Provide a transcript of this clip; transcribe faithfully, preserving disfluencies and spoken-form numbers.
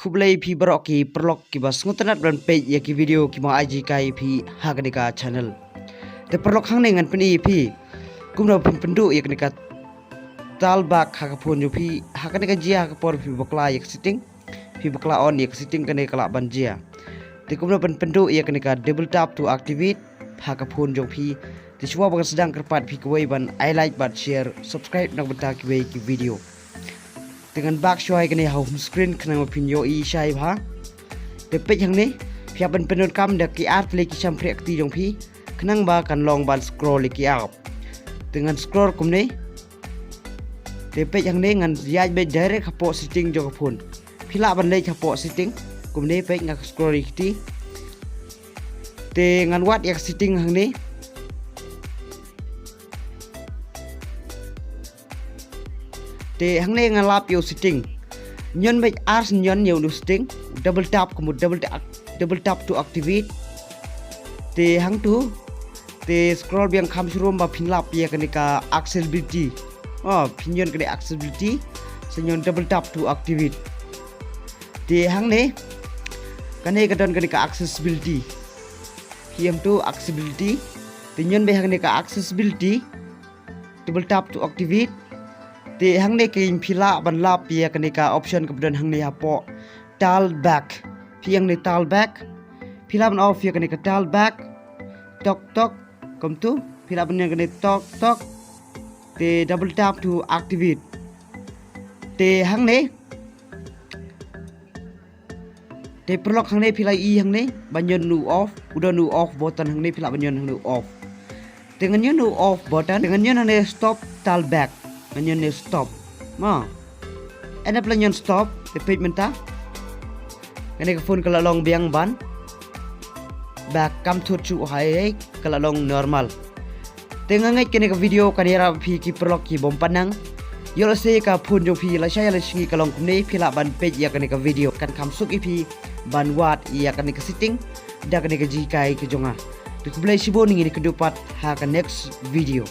Khublei phi baroh ki paralok kiba sngewtynnat ban peit ïa ki video kiba ai jinghikai phi ha kane ka channel. Te paralok, hangne ngan pyni phi kumno phin pynduh ïa kane ka talk back ha ka phone jong phi ha kane ka jia ha ka por phi bakla ïa ka setting. Phi bakla on ïa ka setting, kane ka lah ban jia. Te kumno phin pynduh ïa kane ka double tap to activate ha ka phone jong phi. Te shuwa ba ngan sdang, kyrpad phi kawei ban ai like bad share, subscribe na ka bynta kiwei ki video. Te ngan back shuwa ïa kane ha home screen khnang ba phin ïohi shai bha. Te peit hangne, phi hap ban pyndonkam da ki ar tylli ki shympriahkti jong phi khnang ba kan long ban scroll ïa ki app. Te ngan scroll kumne. Te peit hangne, ngan ïaid beit direct hapoh setting jong ka phone. Phi lah ban leit hapoh setting. Kumne, peit nga scroll ïa kti. Te ngan wad ïa ka setting hangne. Te hangne nga lap ïa u setting. Ñion beit ar sñion ïa u setting. Double tap, kumno double tap, double tap to activate. Te hangtu, te scroll biang kham shurum ba phin lap ïa kane ka accessibility. Oh, phin ñion kane accessibility. Sñion double tap to activate. Te hangne, kane ka don kane ka accessibility. Phi ïohi tu accessibility. Te ñion beit hangne ka accessibility. Double tap to activate. Te hangne ka phi lah ban lap ïa kane ka option kaba don hangne hapoh talk back. Phi ïohi hangne talk back. Phi lah ban off ïa kane ka talk back. Tok tok. Kumtu. Phi lah ban ïa kane tok tok. Te double tap to activate. Te hangne. Te paralok, hangne phi lah ïohi hangne ba ñion u off, u don u off button hangne, phi lah ban ñion hangne u off. Te ngan ñion u off button, te ngan ñion hangne stop talk back. Ngan ñion ne stop. Ma. Ynda phi la ñion stop, te peit mynta. Kane ka phone ka la long biang ban back, kam thut shuh, hai hai, ka la long normal. Te nga ngeit kane ka video kan ïarap phi ki paralok ki bym pat nang. Ïoh lehse ka phone jong phi lashai lashisngi ka long kumne, phi lah ban peit ïa kane ka video, kan kham suk ïa phi ban wad ïa kane ka setting da kane ka jinghikai ka jong nga. Te khublei shibun, ngin ïakynduh pat ha ka next video.